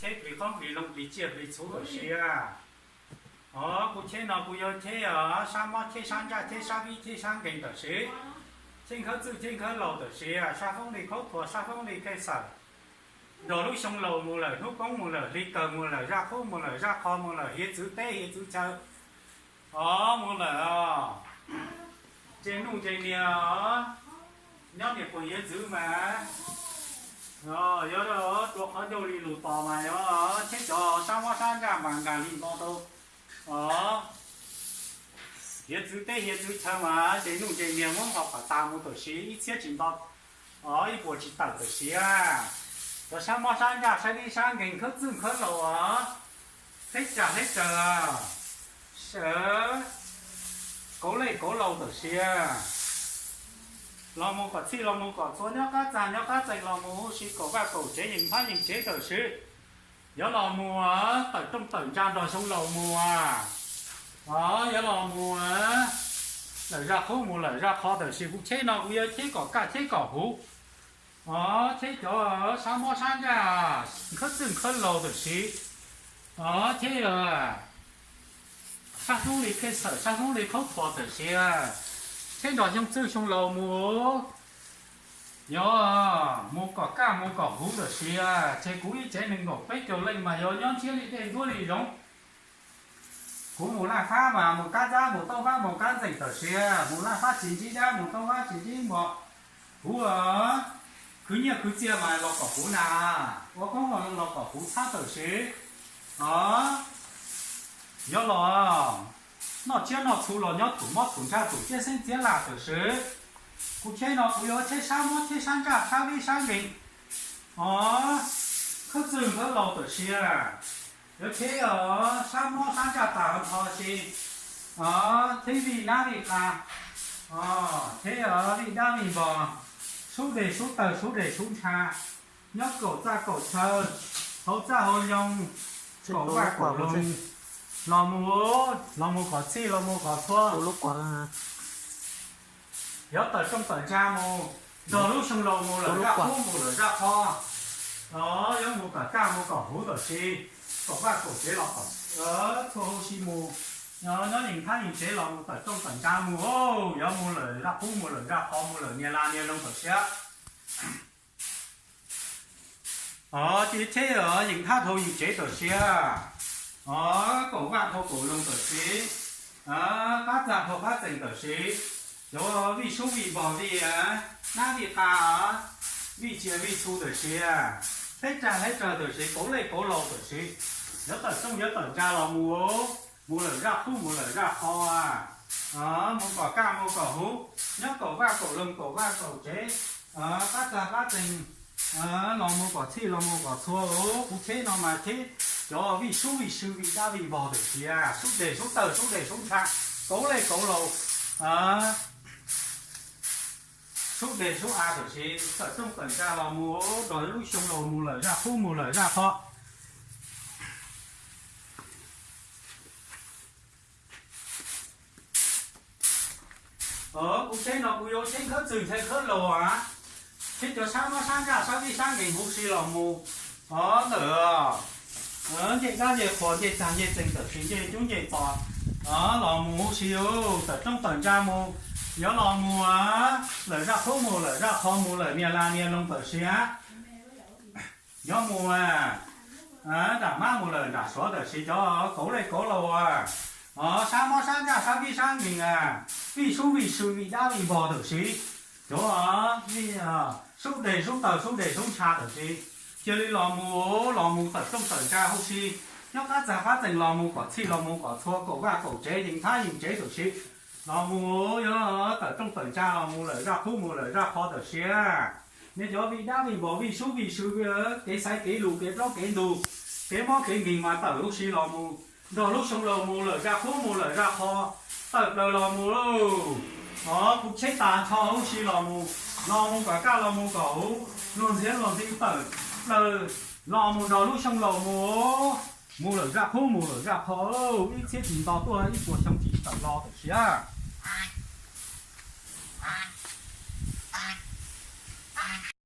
Cheb plig qoob plig loo plig tsiaj plig txhu tawm sia. O, kuv cheb no kuv yuav cheb sab mob cheb sab ntsaj cheb sab vij cheb sab nkeeg tawm sia, cheb nkhawb txwj cheb nkhawb laus tawm sia, sab foob li khaub thuas sab foob li khej xawm. Nrog lub xyoo laus mus lawm, hnub koob mus lawm, hli kawg mus lawm, zaj qub mus lawm, zaj qho mus lawm, hiav txwv teb hiav txwv chaw, o, mus lawm. Ces nuj ces niag nyob niam puas hiav txwv mas, o, yuav rua qhov ncauj li lus tos mas yuav cheb cov sab mob sab ntsaj mas nkaag li nto tau, o, hiav txwv teb hiav txwv chaw mas ces nuj ces niag muab nqos pam tas mus tawm sia ib txhiab tsis nto, o, ib puas tsis tawm tawm sia. Cov sab mob sab ntsaj sab vij sab nkeeg khawb txwj khawb laus, hleb tsag hleb tsaws, sawv kauv lej kauv laus tawm sia. Los mus kom txhij los mus kom txhua, nyob qab txag nyob qab txees los mus huv si, kaum vaj kaum tsev yees phab yees tsev tawm sia. Yuav los mus tawm rooj tawm ntsa nrog xyoo laus mus, o, yuav los mus lawm zaj qub mus lawm zaj qho tawm sia. Kuv cheb no kuv yuav cheb kom kaj cheb kom huv, o, cheb cov sab mob sab ntsaj khawb txwj khawb laus tawm sia, o, cheb sab foob li khej xawm sab foob li khaub thuas tawm sia. Cheb nrog xyoo txwj xyoo laus mus, yuav mus kom kaj mus kom huv tawm sia. Ces kuv ib tsev nees nkaum peb caug leej mas yuav nyob ntshiab li dej ntuab li zoov. Kuv mus laj fab mas mus kab dab mus taub fab mus kab ntxeem tawm sia, mus laj fab tsis ntsib dab mus taub fab tsis ntsib npog. Kuv khwv nyiaj khwv txiaj mas los kom huv na, ua koob ua loo los kom huv txhab tawm sia. O, yuav los noj tsiab noj txhu los nyob thum mob thum ntsaj thum txiab xeeb txiab laj tawm sia. Kuv cheb no kuv yuav cheb sab mob cheb sab ntsaj sab vij sab nkeeg, o, khawb txwj khawb laus tawm sia. Yuav cheb sab mob sab ntsaj tas nrho si, o, cheb vij nab vij qha, o, cheb vij dab vij npog, sub deg sub taws sub deg sub ntsha, nyob kaum txaj kaum chaw, hauv txaj hauv nyoog, kaum vaj kaum loog, los mus, los mus kom txhij los mus kom txhua, yuav tawm rooj tawm ntsa mus, nrog lub xyoo laus mus lawm zaj qub mus lawm zaj qho, o, yuav mus kom kaj mus kom huv tawm si, kaum vaj kaum tsev los kom txhua huv si mus, nyob yees phab yees tsev los mus tawm rooj tawm ntsa mus, yuav mus lawm zaj qub mus lawm zaj qho mus lawm niag laj niag loog tawm sia. O, ces cheb yees thaj dhau yees tsev tawm sia, o, kaum vaj dhau kaum loog tawm sia, qab txag dhau qab txees tawm sia, cov vij sub vij npog vij nab vij qha, vij tsiaj vij txhu tawm sia, hleb tsag hleb tsawg tawm sia, kauv lej kauv laus tawm sia, yuav tawm rooj yuav tawm ntsa los mus, mus lawm zaj qub mus lawm zaj qho, mus kom kaj mus kom huv, nyob kaum vaj kaum loog kaum vaj kaum tsev, qab txag qab txees, los mus kom txhij los mus kom txhua, kuv cheb no mas cheb cov vij sub vij sw vij dab vij npog tawm sia, sub deg sub taws sub deg sub ntsha, kauv lej kauv laus, sub deg sub av tawm sia, tawm rooj tawm ntsa los mus, nrog lub xyoo laus mus lawm zaj qub mus lawm zaj qho. Kuv cheb no kuv yuav cheb khawb txwg ntshe khawb laus a, cheb cov sab mob sab ntsaj sab vij sab nkeeg huv si los mus, o, ntawm ncej dab ncej qhua ncej txag ncej txees tawm sis ncej cub ncej pos, o, los mus huv si, tawm rooj tawm ntsa mus, yuav los mus lawm zaj qub mus lawm zaj qho mus lawm niag laj niag loog tawm sia. Yuav mus nram mab mus lawm nram suav tawm sis cov kauv lej kauv laus, o, sab mob sab ntsaj sab vij sab nkeeg, vij sub vij sw vij dab vij npog tawm sis, cov sub deg sub taws sub deg sub ntsha tawm sis, cia li los mus, los mus tawm rooj tawm ntsa huv si, nyob qab txag qab txees los mus kom txhij los mus kom txhua kaum vaj kaum tsev yees thab yees tsev tawm sis, los mus yuav tawm rooj tawm ntsa los mus lawm zaj qub mus lawm zaj qho tawm sia. Nej cov vij dab vij npog vij sub vij sw, kev xaiv kev lus kev plaub kev ntug, kev mob kev nkeeg mas tawm huv si los mus, nrog lub xyoo laus mus lawm zaj qub mus lawm zaj qho, tawm plaws los mus lauj. O, kuv cheb tas nrho huv si los mus, los mus kom kaj los mus kom huv, luag ntxhiav luag ntxhi tawm plaws los mus nrog lub xyoo laus mus, mus lawm zaj qub mus lawm zaj qho, ib txhiab tsis nto tuaj ib puas xyoo tsis tawm los tawm sia.